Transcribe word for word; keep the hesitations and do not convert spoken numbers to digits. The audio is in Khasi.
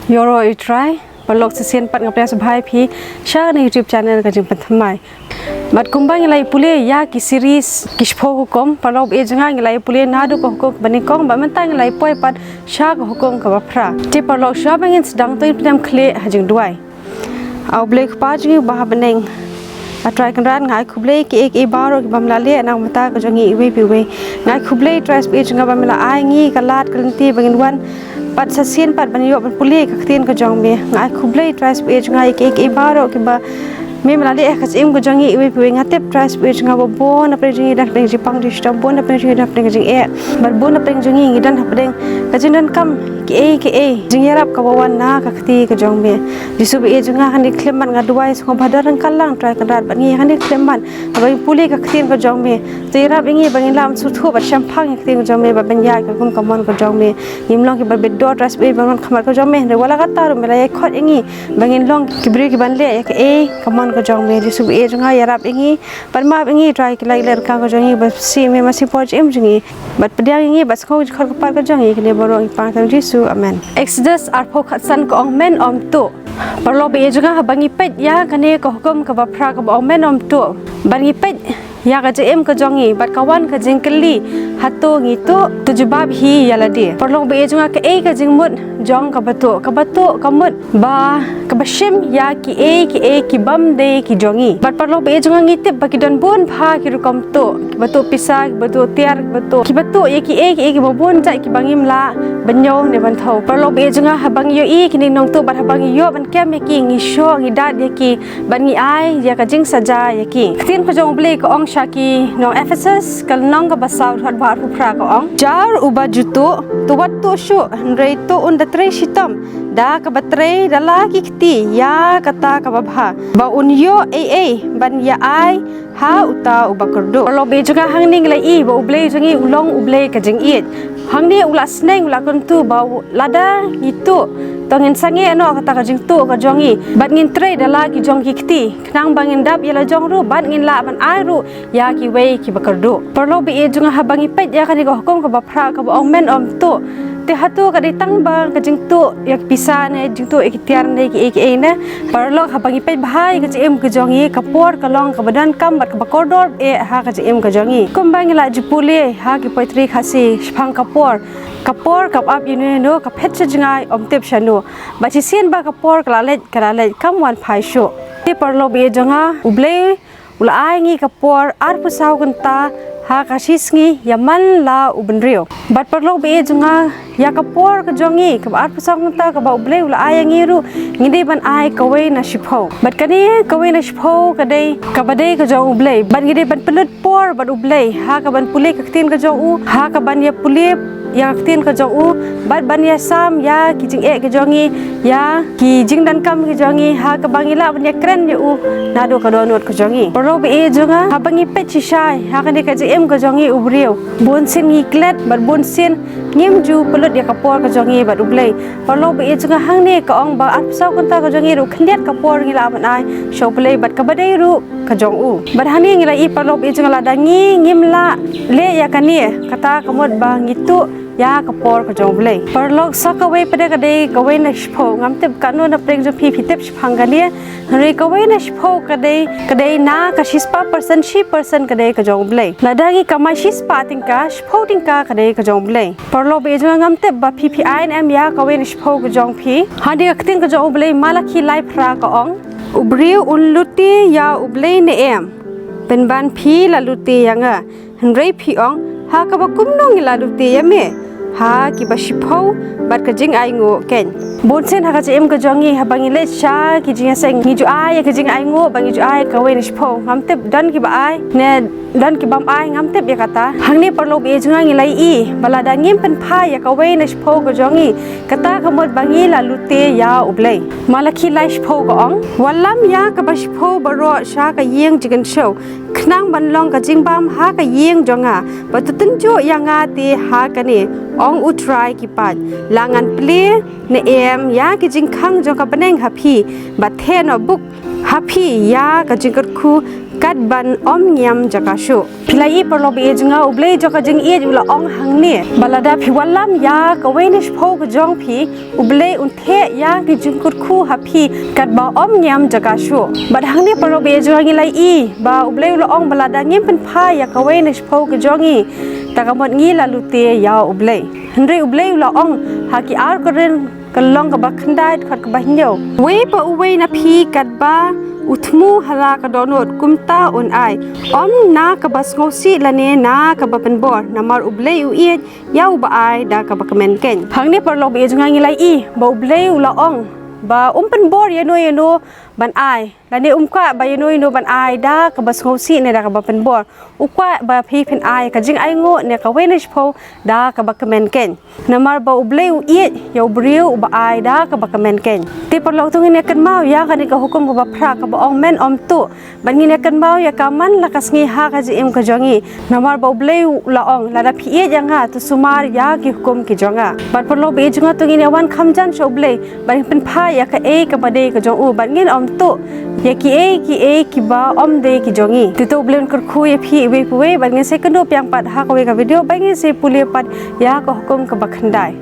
Ïaroh ïa u Trai. Paralok, shisien pat nga pdiang sngewbha ïa phi sha kane ka YouTube channel Ka Jingpynthymmai. Bad kumba ngi la ïa pule ïa ki series ki shiphew hukum, paralok ba ïeit jong nga, ngi la ïa pule naduh ka hukum kaba nyngkong, bad mynta ngi la ïa poi pat sha ka hukum kaba phra. Te paralok, shuwa ba ngin sdang, to ngin pynïam khlieh ha jingduwai. A U Blei Kpa jong ngi uba ha bneng, A Trai Kynrad, nga ai khublei ïa kiei kiei baroh kiba me la leh na ka bynta ka jong ngi iwei pa iwei. Nga ai khublei, Trai Blei jong nga, ba me la ai ngi ka lad ka lynti ba ngin wan pat shisien pat ban ïoh ban pule ka ktien ka jong me. Nga ai khublei, Trai Blei jong nga, ïa kiei kiei baroh kiba me, me la leh ha ka jingim ka jong ngi iwei pa iwei. Nga tip, Trai Blei jong nga, ba bun na pdeng jong ngi don ha pdeng jingpang jingshitom, bun na pdeng jong ngi don ha pdeng ka jingeh, bad bun na pdeng jong ngi ngi don ha pdeng ka jingdonkam kiei kiei jingïarap kaba wan na ka kti ka jong me. Jisu ba ïeit jong nga, ha kane ka khyllipmat nga duwai sngewbha, don ryngkat lang, Trai Kynrad, bad ngi ha kane ka khyllipmat haba ngi pule ka ktien ka jong me. To ïarap ïa ngi ba ngin lah ban sngewthuh bad shemphang ïa ka ktien ka jong me bad ban ïaid katkum ka mon ka jong me. Ngim long kiba bit dor, Trai Blei, ban wan ha khmat ka jong me, hynrei wat la katta ruh me la ïai khot ïa ngi ba ngin long ki briew kiban leh ïa kaei ka mon ka jong me. Jisu ba ïeit jong nga, ïarap ïa ngi, bad map ïa ngi, Trai, ki lad ki lad ryngkang ka jong ngi, ba shisha me ma shisha por jingim jong ngi, bad pdiang ïa ngi, bad sngewthuh ïa ka jingkhot kyrpad ka jong ngi. Kine baroh ngi pan ha ka kyrteng Jisu, amen. Exodus arphew khatsan, ka ong men ym tuh. Paralok ba ïeit jong nga, haba ngi peit ïa kane ka hukum kaba phra kaba ong men ym tuh, bad ngi peit ïa ka jingim ka jong ngi, bad ka wan ka jingkylli, hato ngi tuh? To jubab hi ïa lade. Paralok ba ïeit jong nga, kaei ka jingmut jong kaba tuh? Kaba tuh ka mut ba kaba shim ïa kiei kiei kibym dei ki jong ngi. Bad paralok ba ïeit jong nga, ngi tip ba ki don bun bha ki rukom tuh, kiba tuh pisa, kiba tuh tiar, kiba tuh, kiba tuh ïa kiei kiei kiba bun jait kiba ngim lah ban ñiew ne ban thew. Paralok ba ïeit jong nga, haba ngi ïohi kine ki nongtuh bad haba ngi ïoh ban kem ïa ki, ngi shoh, ngi dad ïa ki, bad ngi ai ïa ka jingsaja ïa ki. Ka ktien ka jong U Blei ka ong sha ki nong Ephesus, ka lynnong kaba saw, dkhot ba arphew phra, ka ong: Jar uba ju tuh, to wat tuh shuh, hynrei tuh un da trei shitom da kaba trei da la ki kti ïa kata kaba bha, ba un ïoh ei ei ban ïa ai ha uta uba kyrduh. Paralok ba ïeit jong nga, hangne ngi la ïohi ba U Blei jong ngi u long U Blei ka jingïeit. Hangne u la sneng, u la kyntu ba u, lada ngi tuh, to ngin sangeh noh kata ka jingtuh ka jong ngi, bad ngin trei da la ki jong ki kti, khnang ba ngin dap ïa la jong ruh, bad ngin lah ban ai ruh ïa kiwei kiba kyrduh. Paralok ba ïeit jong nga, haba ngi peit ïa kane ka hukum kaba phra kaba ong men ym tuh, te hato ka dei tang ba ka jingtuh ïa ki pisa ne, jingtuh ïa ki tiar ne, kiei kiei ne? Paralok, haba ngi peit bha ïa ka jingim ka jong ngi, ka por ka long kaba donkam bad kaba kordor eh ha ka jingim ka jong ngi. Kumba ngi la ju pule ha ki poetry Khasi shaphang ka por, ka por kaba ap ïa uno uno, ka phet sha jngai ym tip shano. Bad shisien ba ka por ka la leit, ka la leit, kam wan phai shuh. Te paralok ba ïeit jong nga, U Blei u la ai ngi ka por arphew saw kynta ha ka shisngi ïa man la u bynriew. Bad paralok ba ïeit jong nga, ïa ka por ka jong ngi kaba arphew saw kynta kaba U Blei u la ai ïa ngi ruh, ngi dei ban ai kawei na shiphew. Bad kane kawei na shiphew ka dei kaba dei ka jong U Blei. Bad ngi dei ban pynlut por bad U Blei ha kaban pule ka ktien ka jong u, ha kaban ïa pule ïa ka ktien ka jong u, bad ban ïa sam ïa ki jingeh ki jong ngi, ïa ki jingdonkam ki jong ngi, ha kaba ngi lah ban ïa kren ïa u naduh ka dohnud ka jong ngi. Paralok ba ïeit jong nga, haba ngi peit shisha ha kane ka jingim ka jong ngi u briew, bun sien ngi klet bad bun sien ngim ju pynlut ïa ka por ka jong ngi bad U Blei. Paralok ba ïeit jong nga, hangne ka ong ba arphew saw kynta ka jong ngi ruh khyndiat ka por ngi lah ban ai sha U Blei bad kaba dei ruh ka jong u. Bad hangne ngi la ïohi paralok ba ïeit jong nga, lada ngi ngim lah leh ïa kane, kata ka mut ba ngi tuh ïa ka por ka jong U Blei. Paralok, sa kawei pat ka dei kawei na shiphew, ngam tip katno na pdeng jong phi phi tip shaphang kane. Hynrei kawei na shiphew ka dei, ka dei na ka shispah percent, shi percent ka dei ka jong U Blei. Lada ngi kamai shispah tyngka, shiphew tyngka ka dei ka jong U Blei. Paralok ba ïeit jong nga, ngam tip ba phi phi ai ne em ïa kawei na shiphew ka jong phi. Hangne ka ktien ka jong U Blei, Malakhi lai phra, ka ong: U briew un lute ïa U Blei ne em? Pynban phi la lute ïa nga. Hynrei phi ong, ha kaba kumno ngi la lute ïa me? Ha kiba shiphew bad ka jingainguh keiñ. Bun sien ha ka jingim ka jong ngi, haba ngi leit sha ki jingïaseng, ngi ju ai ïa ka jingainguh ba ngi ju ai kawei na shiphew. Ngam tip don kiba ai ne don kibym ai, ngam tip ïa kata. Hangne paralok ba ïeit jong nga, ngi la ïohi ba lada ngim pynphai ïa kawei na shiphew ka jong ngi, kata ka mut ba ngi la lute ïa U Blei. Malakhi lai shiphew, ka ong: Wallam ïa kaba shiphew baroh sha ka ïing jingkynshew, khnang ban long ka jingbam ha ka ïing jong nga, bad to tynjuh ïa nga te ha kane, ong U Trai ki paid. La ngan plie ne em ïa ki jingkhang jong ka bneng ha phi, bad theh noh buk ha phi ïa ka jingkyrkhu, kat ban ym ngiam jaka shuh. Phi La i paralok ba ïeit jong nga, U Blei jong ka jingïeit u la ong hangne ba lada phi wallam ïa kawei na shiphew ka jong phi, U Blei un theh ïa ki jingkyrkhu ha phi katba ym ngim jaka shuh. Bad hangne paralok ba ïeit jong nga, ngi la i ba U Blei u la ong ba lada ngim pynphai ïa kawei na shiphew ka jong ngi, ta ka mut ngi la lute ïa U Blei. Hynrei U Blei u la ong ha ki ar Korinth ka lynnong kaba khyndai dkhot kaba hynñiew, uwei pa uwei na phi katba u thmu ha la ka dohnud kumta un ai, ym na kaba sngewsih lane na kaba pynbor, namar U Blei u ïeit ïa uba ai da kaba kmen keiñ. Hangne paralok ba ïeit jong nga, ngi la i ba U Blei u la ong ba um pynbor ïano ïano ban ai, lane um kwah ba ïano ïano ban ai da kaba sngewsih ne da kaba pynbor. U kwah ba phi phin ai ka jingainguh ne kawei na shiphew da kaba kmen keiñ. Namar ba U Blei u ïeit ïa u briew uba ai da kaba kmen keiñ. Te paralok, to ngin ïa kynmaw ïa kane ka hukum kaba phra kaba ong, men ym tuh. Bad ngin ïa kynmaw ïa ka man la ka sngi ha ka jingim ka jong ngi. Namar ba U Blei u la ong, lada phi ïeit ïa nga, to sumar ïa ki hukum ki jong nga. Bad paralok ba ïeit jong nga, to ngin ïa wan kham jan sha U Blei bad ngin pynphai ïa kaei kaba dei ka jong u, bad ngin ym tuh ïa kiei kiei kiba ym dei ki jong ngi. Te to U Blei un kyrkhu ïa phi iwei pa iwei, bad ngin sa ïakynduh biang pat ha kawei ka video, bad ngin sa ïapule pat ïa ka hukum kaba khyndai.